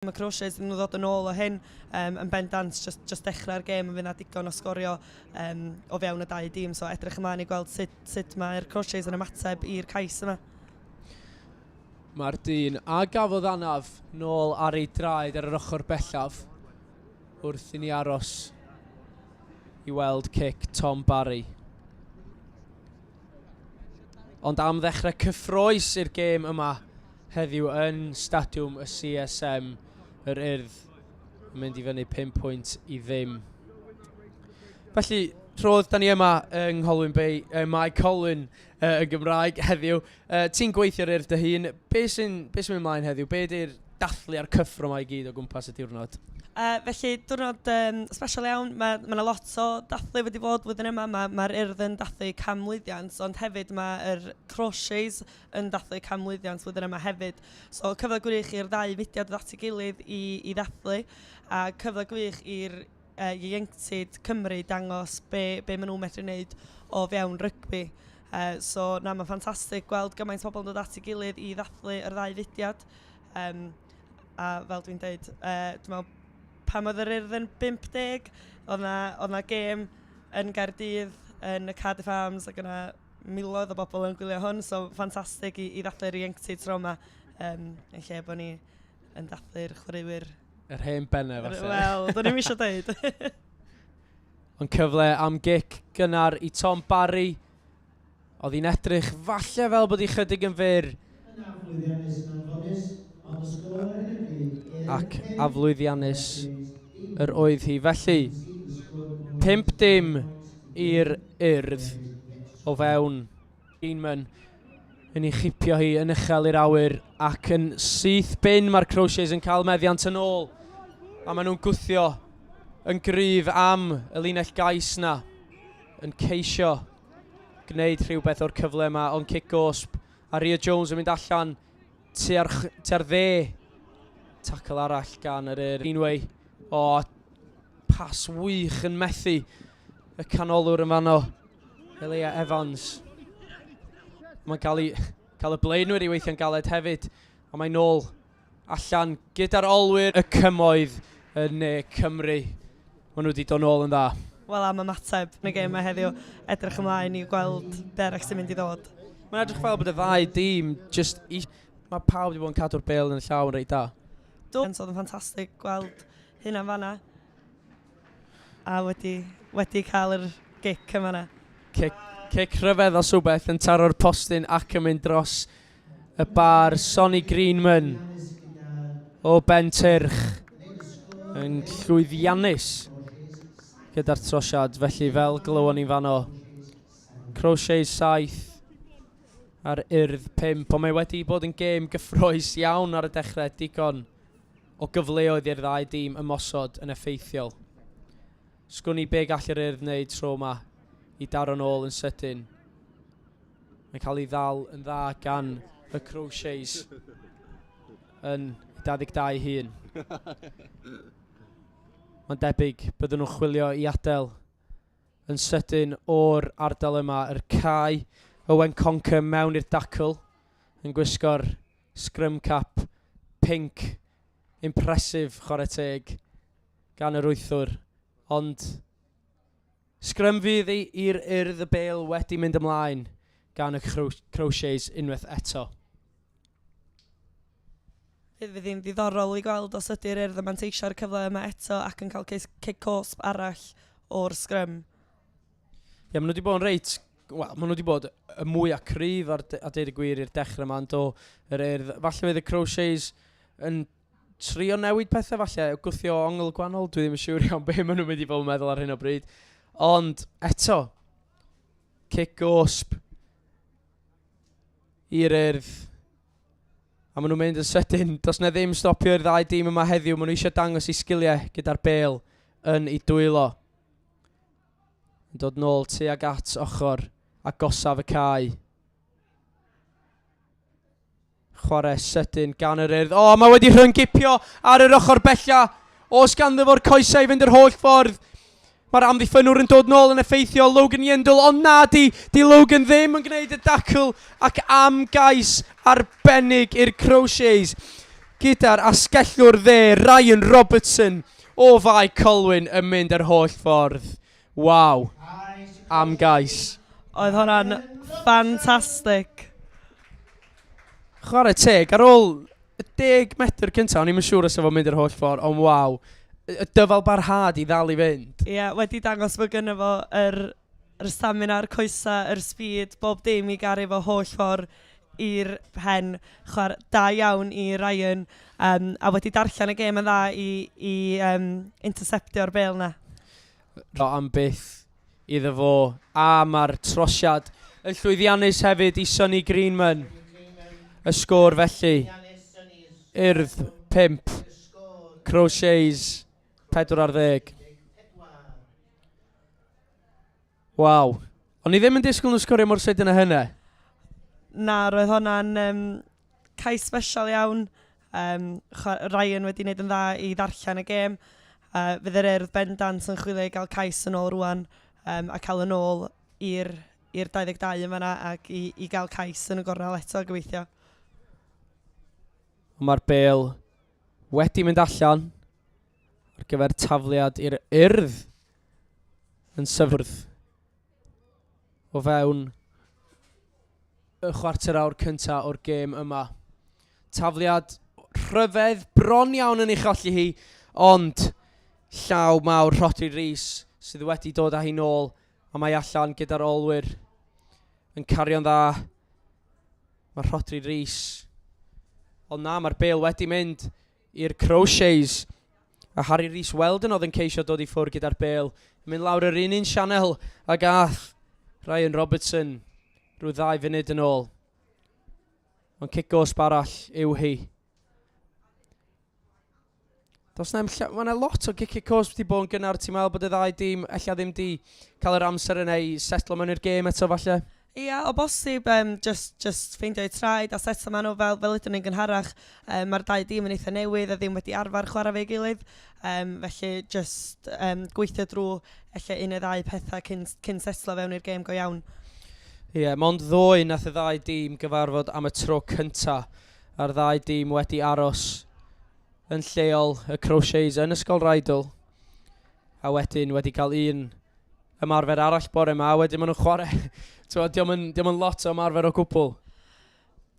Am y Crochets iddyn nhw ddod yn ôl o hyn um, yn bendant, just, just dechrau'r gêm yn fydd na digon o sgorio um, o fewn y dau dîm, so edrych ymlaen i gweld sut, sut mae'r Crochets yn ymateb i'r cais yma. Mae'r dyn a gafodd anaf nôl ar ei draed ar yr ochr bellaf wrth i ni aros i weld cic Tom Barry. Ond am ddechrau cyffroes i'r gêm yma heddiw yn stadiwm y CSM, yr Urdd yn mynd i fyny 5 pwynt i ddim. Felly, trodd da ni yma yng Ngholwyn Bay, mae Colwyn yn Gymraeg heddiw. Ti'n gweithio'r Urdd dy hun, be sy'n be sy mynd mlaen heddiw? Be ydy'r dathlu a'r cyffro yma i gyd o gwmpas y diwrnod? Felly, diwrnod special iawn. Mae ma 'na lot o dathlu wedi bod flwyddyn yma. Mae'r ma Urdd yn dathlu canmlwyddiant, ond hefyd mae'r Crochets yn dathlu canmlwyddiant flwyddyn yma hefyd. So, cyfle gwych i'r ddau fudiad ddod at ei gilydd i, i ddathlu, a cyfle gwych i'r ieuenctid Cymru dangos be, be maen nhw'n medru wneud o fewn rygbi. So, na, mae'n ffantastig gweld gymaint o bobl yn dod at ei gilydd i ddathlu yr ddau fudiad. A fel dwi'n deud, dwi'n meddwl pan oedd yr Urdd yn 50, oedd na, oedd na gêm yn Gaerdydd yn y Cardiff Arms ac yna miloedd o bobl yn gwylio hwn, so ffantastig i, i ddathlu'r ieuenctid tro yma, yn lle bod ni yn dathlu'r chwaraewyr. Yr hen bennau falle. Wel, do'n i'm eisiau deud. Ond cyfle am gic gynnar i Tom Barry. Oedd hi'n edrych falle fel bod hi chydig yn fyr. Ac aflwyddiannus yr oedd hi. Felly, 5-dim i'r Urdd o fewn Greenman yn ei chipio hi yn uchel i'r awyr ac yn syth bin mae'r Crochets yn cael meddiant yn ôl a maen nhw'n gwthio yn gryf am y linell gais na yn ceisio gwneud rhywbeth o'r cyfle yma, ond cic gosb a Ria Jones yn mynd allan tua'r, tua'r dde. Tackle arall gan yr Urdd. Greenway. O, pas wych yn methu y canolwr yn fanno. Elia Evans. Mae'n cael, ei, cael y blaenwyr i weithio'n galed hefyd. A mae'n nôl allan gyda'r olwyr y cymoedd yn ne Cymru. Maen nhw wedi dod nôl yn dda. Wel am ymateb yn y gêm yma heddiw. Edrych ymlaen i gweld be arall sy'n mynd i ddod. Mae'n edrych fel bod y ddau dîm just i... Mae pawb wedi bod yn cadw'r bêl yn y llaw yn reit da. Do, so oedd yn ffantastig gweld hynna'n fanna. A wedi, wedi cael yr gic yma na. Cic, cic rhyfedd o swbeth yn taro'r postyn ac yn mynd dros y bar. Sonny Greenman o Bentyrch yn llwyddiannus gyda'r trosiad. Felly fel glywon ni'n fanno, Crochet 7 a'r Urdd 5. Ond mae wedi bod yn gêm gyffroes iawn ar y dechrau, digon o gyfleoedd i'r ddau dîm ymosod yn effeithiol. Sgwn i be gall yr Urdd wneud tro yma i daro'n ôl yn sydyn. Mae'n cael ei ddal yn dda gan y Crochets yn 22 hun. Mae'n debyg byddwn nhw'n chwilio i adael yn sydyn o'r ardal yma, yr cae Owen Conker mewn i'r dacl yn gwisgo'r scrum cap pink impressive chwarae teg gan yr wythwr ond Sgrym fydd i i'r Urdd y bêl wedi mynd ymlaen gan y Crochets unwaith eto. Fydd fydd hi'n ddiddorol i gweld os ydy'r Urdd yn manteisio ar y cyfle yma eto ac yn cael cic cosb arall o'r sgrym. Ie, maen nhw wedi bod yn reit... Wel, maen nhw wedi bod y mwyaf cryf ar, a deud y gwir i'r dechrau yma, ond do yr Urdd. Falle fydd y Crochets yn trio newid pethau falle, gwthio ongl gwahanol, dwi ddim yn siŵr iawn be maen nhw'n mynd i fod yn meddwl ar hyn o bryd. Ond eto, cic gosb i'r Urdd. A maen nhw'n mynd yn sydyn. Does na ddim stopio i'r ddau dîm yma heddiw. Maen nhw eisiau dangos eu sgiliau gyda'r bêl yn eu dwylo. Yn dod nôl tuag at ochr agosaf y cae. Chwarae sydyn gan yr Urdd. O, mae wedi rhyngipio ar yr ochr bella. Os ganddo fo'r coesau i fynd yr holl ffordd. Mae'r amddiffynwr yn dod nôl yn effeithiol, Logan Yendall, ond na di, di Logan ddim yn gwneud y dacl ac am gais arbennig i'r Crochets. gyda'r asgellwr dde Ryan Robertson o Fae Colwyn yn mynd yr holl ffordd. Waw, am gais. Oedd hwnna'n ffantastig. Chwarae teg, ar ôl y 10 metr cyntaf, o'n i'm yn siŵr os oedd o'n mynd yr holl ffordd, ond waw, y dyfal barhad i ddal i fynd. Ie, yeah, wedi dangos bod gynno fo yr, yr stamina, yr coesa, yr speed, bob dim i garu fo holl ffordd i'r pen. Chwarae da iawn i Ryan, a wedi darllen y gêm yn dda i interceptio'r bêl na. Ro am byth iddo fo. A mae'r trosiad yn llwyddiannus hefyd i Sonny Greenman. Y sgôr felly. Urdd 5. Crochets 40. Waw. O'n i ddim yn disgwyl nhw sgorio mor sydyn â hynny. Na, roedd hwnna'n cais special iawn. Ryan wedi wneud yn dda i ddarllen y gêm. Fydd yr Urdd bendant yn chwilio i gael cais yn ôl rwan a cael yn ôl i'r 22 yn fanna ac i gael cais yn y gornel eto, gobeithio. Mae'r bêl wedi mynd allan ar gyfer tafliad i'r Urdd yn syfwrdd o fewn y chwarter awr cyntaf o'r gêm yma. Tafliad rhyfedd, bron iawn yn ei cholli hi, ond llaw mawr Rhodri Rees sydd wedi dod â hi nôl, a mae allan gyda'r olwyr yn cario'n dda. Mae Rhodri Rees. Ond na, mae'r bêl wedi mynd i'r Crochets. A Harry Rees Weldon oedd yn ceisio dod i ffwrdd gyda'r bêl. Mynd lawr yr un un sianel a gath Ryan Robertson rhyw 2 funud yn ôl. Ond cic gosb arall yw hi. Does na'm. Mae yna lot o gicio cosb wedi bod yn gynnar. Ti'n meddwl bod y ddau dîm ella ddim di cael yr amser yna i setlo mewn i'r gêm eto falle? Ia, o bosib, just ffeindio eu traed a setlo maen nhw fel ydyn ni'n gynharach. Mae'r dau dîm yn eitha newydd a ddim wedi arfer chwarae fe'i gilydd. Felly just gweithio drwy ella un neu ddau pethau cyn setlo fewn i'r gêm go iawn. Ie, yeah, mond ddoe nath y ddau dîm gyfarfod am y tro cynta, a'r ddau dîm wedi aros yn lleol, y Crochets yn Ysgol Rydal, a wedyn wedi cael un ymarfer arall bore yma, a wedyn maen nhw'n chwarae. T'mod, dio'm yn lot o ymarfer o gwbl.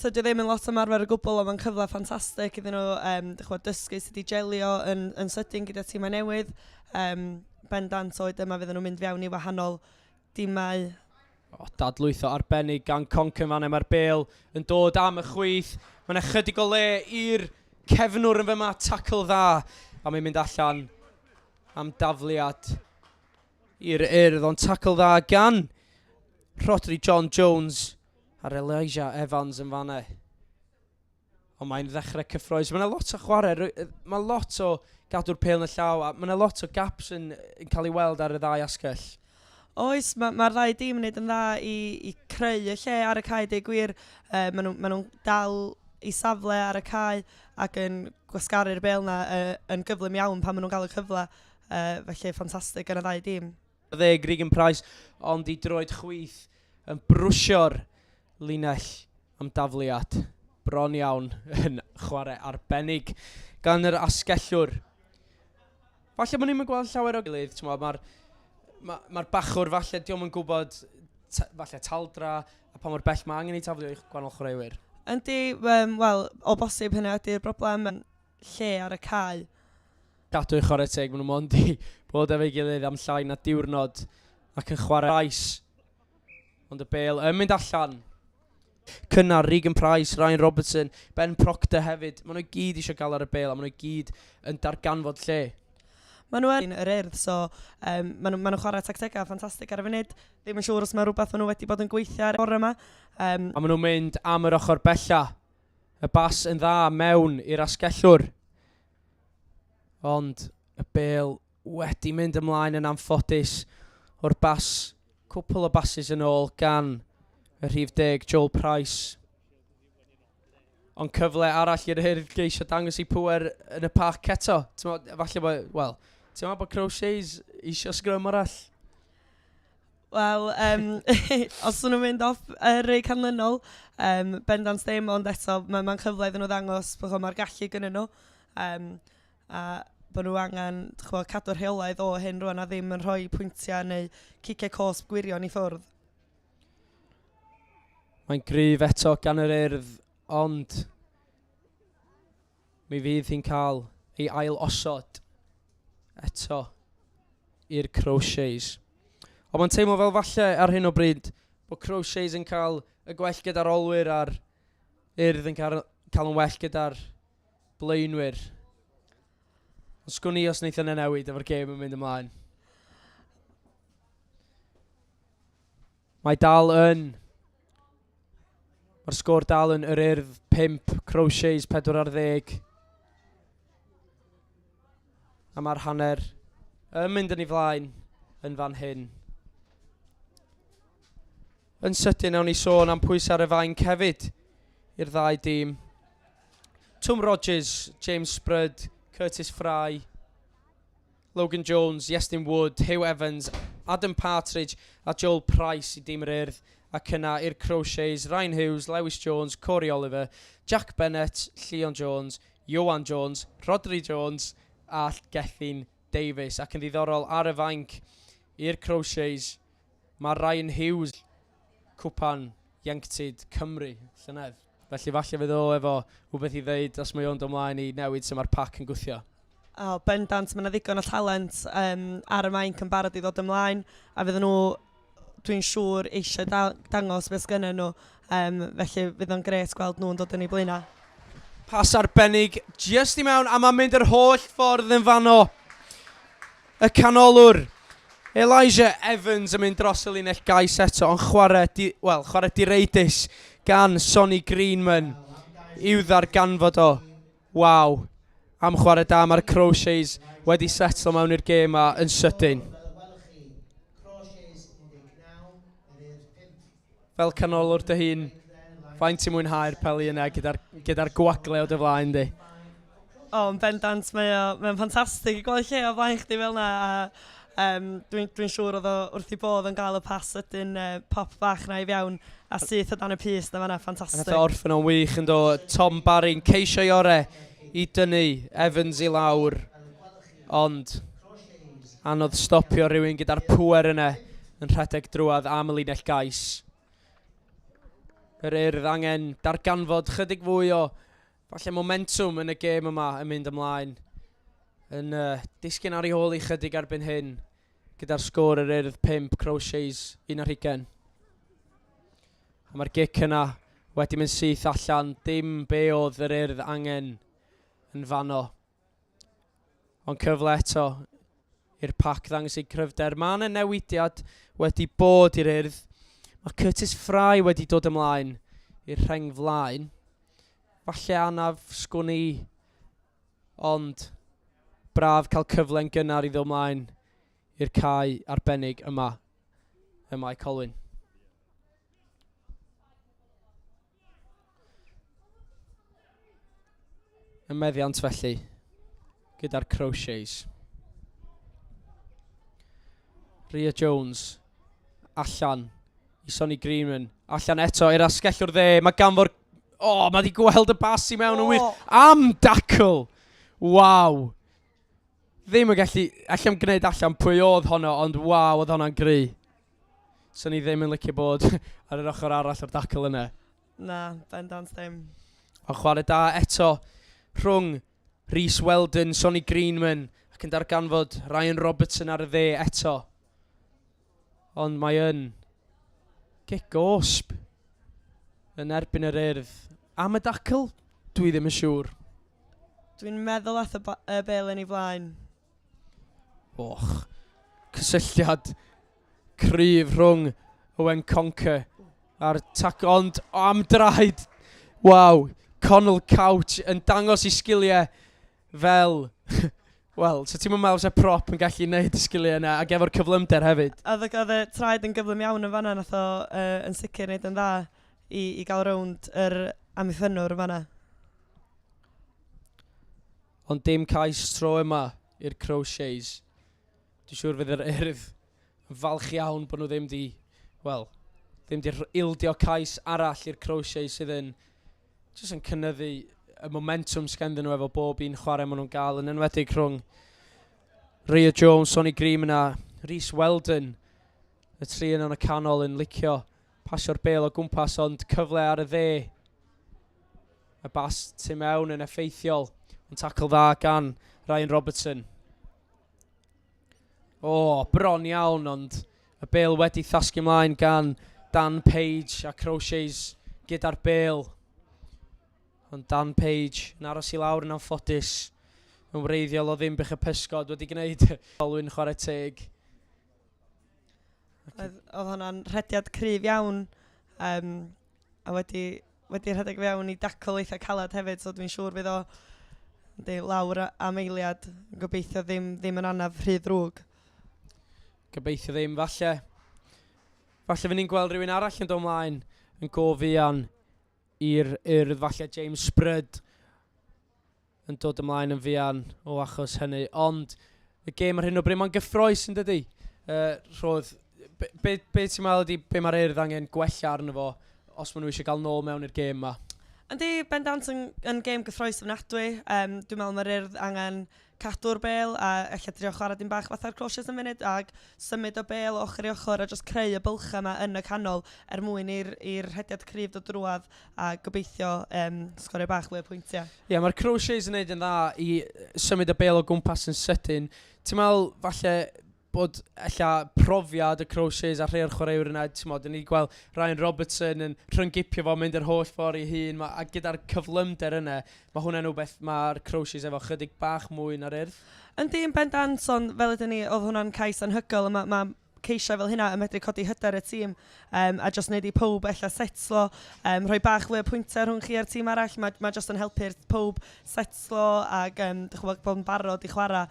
Tydi o ddim yn lot o ymarfer o gwbl, ond mae'n cyfle ffantastig iddyn nhw ch'mod, dysgu sut i gelio yn sydyn gyda tîmau newydd. Bendant oed yma fydden nhw'n mynd fewn i wahanol dimau. O, dadlwytho arbennig gan Concan fan. Mae'r bêl yn dod am y chwith. Mae'n ychydig o le i'r cefnwr yn fyma, tackle dda. A mae'n mynd allan am dafliad i'r Urdd, ond tackle dda gan Rodri John Jones a'r Elijah Evans yn fanna. Ond mae'n ddechrau cyffrous. Mae yna lot o chwarae, mae lot o gadw'r pêl yn y llaw, a mae yna lot o gaps yn cael ei weld ar y ddau asgell. Oes, mae'r ma ddau dîm yn neud yn dda i creu y lle ar y cae, deud gwir. Maen nhw'n ma nhw dal i safle ar y cae ac yn gwasgaru'r bêl na yn gyflym iawn pan maen nhw'n cael y cyfle. Felly ffantastig gan y ddau dîm. 10 Regan Price, ond i droed chwith yn brwsio'r linell am dafliad. Bron iawn yn chwarae arbennig gan yr asgellwr. Falle bod ni'n gweld llawer o gilydd, mae'r ma bachwr falle dio'm yn gwybod falle taldra a pa mor bell mae angen ei taflu o'i gwahanol chwaraewyr. Yndi, wel, o bosib hynny ydy'r broblem, lle ar y cae. Gadw i chwarae teg, maen nhw mond i bod efo'i gilydd am llai na diwrnod ac yn chwarae Price. Ond y bêl yn mynd allan. Cynnar, Regan Price, Ryan Robertson, Ben Proctor hefyd. Maen nhw i gyd eisiau gael ar y bêl a maen nhw i gyd yn darganfod lle. Maen nhw yn yr Urdd, so maen nhw chwarae tactegau ffantastig ar y funud. Ddim yn siŵr os mae rhywbeth maen nhw wedi bod yn gweithio ar y bore yma. A maen nhw'n mynd am yr ochr bella. Y bas yn dda mewn i'r asgellwr. Ond y bêl wedi mynd ymlaen yn anffodus o'r bas, cwpl o bases yn ôl gan y rhif 10, Joel Price. Ond cyfle arall i'r Urdd geisio dangos i pwer yn y parc eto. T'mo', falle bod, wel, ti'n meddwl bod Crochets eisiau sgrym arall? Wel, um, os nhw'n mynd off y rei canlynol, um, bendant ddim, ond eto mae'n ma cyfle iddyn nhw ddangos bod mae'r gallu gynnyn nhw. Um, a bod nhw angen ch'mo, cadw'r rheolaidd o hyn rwan a ddim yn rhoi pwyntiau neu ciciau cosb gwirion i ffwrdd. Mae'n gryf eto gan yr Urdd, ond mi fydd hi'n cael ei ail osod eto i'r Crochets. Ond mae'n teimlo fel falle ar hyn o bryd bod Crochets yn cael y gwell gyda'r olwyr a'r Urdd yn cael, cael yn well gyda'r blaenwyr. Ond sgwn i os wneith yna newid efo'r gêm yn mynd ymlaen. Mae dal yn... Mae'r sgôr dal yn yr Urdd 5, Crochets 4 ar 10. A mae'r hanner yn mynd yn ei flaen yn fan hyn. Yn sydyn, nawn ni sôn am pwys ar y fainc hefyd i'r ddau dîm. Tom Rogers, James Sprud, Curtis Fry, Logan Jones, Iestyn Wood, Hugh Evans, Adam Partridge a Joel Price i dîm yr Urdd, ac yna i'r Crochets, Ryan Hughes, Lewis Jones, Corey Oliver, Jack Bennett, Llion Jones, Ioan Jones, Rhodri Jones a Gethin Davies. Ac yn ddiddorol ar y fainc i'r Crochets, mae Ryan Hughes, cwpan ieuenctid Cymru llynedd. Felly falle fydd o efo rhywbeth i ddeud os mae o'n dod ymlaen i newid sut mae'r pac yn gwthio. O, bendant, mae yna ddigon o talent um, ar y mainc yn barod i ddod ymlaen, a fydden nhw, dwi'n siŵr, eisiau da dangos beth sgynnyn nhw. Um, felly fydd o'n gret gweld nhw'n dod yn ei blaenau. Pas arbennig just i mewn, a mae'n mynd yr holl ffordd yn fanno. Y canolwr, Elijah Evans yn mynd dros y linell gais eto, ond chwarae, di, wel, chwarae direidus gan Sonny Greenman i'w ddarganfod o. Waw, am chwarae da, mae'r Crochets wedi setlo mewn i'r gêm ma yn sydyn. Fel canolwr dy hun, faint ti'n mwynhau'r peli yna gyda'r gyda gwagle o dy flaen di? O, yn bendant, mae o, mae'n ffantastig i gweld lle o flaen chdi fel yna. A, um, dwi'n dwi siŵr oedd o wrth i bodd yn gael y pas sydyn uh, pop bach na i fewn a syth o dan y pys na fanna, ffantastig. Nath o orffen o'n wych yn do. Tom Barry'n ceisio i ore i dynnu Evans i lawr, ond anodd stopio rhywun gyda'r pŵer yna yn rhedeg drwad am y linell gais. Yr Urdd angen darganfod chydig fwy o falle momentwm yn y gêm yma yn mynd ymlaen. Yn uh, disgyn ar ei hôl i chydig erbyn hyn gyda'r sgôr yr Urdd 5, Crochets 1 ar. A mae'r gic yna wedi mynd syth allan, dim be oedd yr Urdd angen yn fanno. Ond cyfle eto i'r pac ddangos eu cryfder. Mae yna newidiad wedi bod i'r Urdd. Mae Curtis Fry wedi dod ymlaen i'r rheng flaen. Falle anaf sgwn i, ond braf cael cyfle'n gynnar i ddod ymlaen i'r cae arbennig yma ym Mae Colwyn. Y meddiant felly gyda'r Crochets. Ria Jones allan i Sonny Greenman. Allan eto i'r asgellwr dde. Mae ganfo'r... O, oh, mae wedi gweld y bas i mewn yn wych. Am dacl! Waw! Ddim yn gallu... Allai'm gwneud allan pwy oedd honno, ond waw, oedd honno'n gry. So ni ddim yn licio bod ar yr ochr arall o'r dacl yna. Na, bendant ddim. Ond chwarae da eto rhwng Rhys Weldon, Sonny Greenman ac yn darganfod Ryan Robertson ar y dde eto. Ond mae yn gic gosb yn erbyn yr Urdd. Am y dacl? Dwi ddim yn siŵr. Dwi'n meddwl ath y, y bel yn ei flaen. Och, cysylltiad cryf rhwng Owen Conker a'r tac, ond am draed, waw, Connell Couch yn dangos i sgiliau fel, wel, so ti'n meddwl se prop yn gallu gwneud y sgiliau yna ac efo'r cyflymder hefyd. Oedd y traed yn gyflym iawn yn fanna, nath o uh, yn sicr wneud yn dda i, i gael rownd yr amddiffynnwr yn fanna. Ond dim cais tro yma i'r Crochets. Dwi'n siŵr fydd yr Urdd Falch iawn bod nhw ddim di, wel, ddim di ildio cais arall i'r Crochet sydd yn jyst yn cynyddu y momentum sgenddyn nhw efo bob un chwarae maen nhw'n gael, yn enwedig rhwng Ria Jones, Sonny Green a Rhys Weldon. Y tri yn y canol yn licio pasio'r bêl o gwmpas, ond cyfle ar y dde. Y bas tu mewn yn effeithiol, ond tacl dda gan Ryan Robertson. O, bron iawn, ond y bêl wedi thasgu ymlaen gan Dan Page a Crochets gyda'r bêl. Ond Dan Page yn aros i lawr yn anffodus. Yn wreiddiol o Ddinbych y Pysgod wedi gwneud olwyn chwarae teg. Oedd hwnna'n rhediad cryf iawn a wedi rhedeg fewn i dacl eitha calad hefyd, so dwi'n siŵr fydd o, yndi, lawr am eiliad, gobeithio ddim yn anaf rhy ddrwg. Gobeithio ddim, falle. Falle fy ni'n gweld rhywun arall yn dod ymlaen yn go fuan i'r Urdd, falle James Sprud yn dod ymlaen yn fuan o achos hynny. Ond y gêm ar hyn o bryd, mae'n gyffrous yn dydy? Rhodd, be ti'n meddwl ydy be mae'r Urdd angen gwella arno fo os maen nhw eisiau gael nôl mewn i'r gêm yma? Yndi, bendant yn gêm gyffrous ofnadwy. Dwi'n meddwl mae'r Urdd angen cadw'r bêl a ella drio chwarae dim bach fatha'r Crochets yn funud ac symud o bêl ochr i ochr a just creu y bylchau yma yn y canol er mwyn i'r rhediad cryf dod drwadd a gobeithio sgorio bach fwy o pwyntiau. Ie, yeah, mae'r Crochets yn neud yn dda i symud y bêl o gwmpas yn sydyn. Ti'n meddwl falle bod ella profiad y Crochets a rhai o'r chwaraewyr yna, ti'n meddwl, ni wedi gweld Ryan Robertson yn rhyngipio fo, mynd yr holl ffordd i hun, a gyda'r cyflymder yna, mae hwnna'n rhywbeth mae'r Crochets efo chydig bach mwy na'r Urdd. Yndi, yn bendant, ond fel ydyn ni, oedd hwnna'n cais anhygoel. Mae ceisiau fel hynna yn medru codi hyder y tîm a just wneud i pob ella setlo, rhoi bach fwy o pwyntiau rhwng chi a'r tîm arall. Mae just yn helpu'r pob setlo ac dych chi'n gwbod, bod yn barod i chwarae.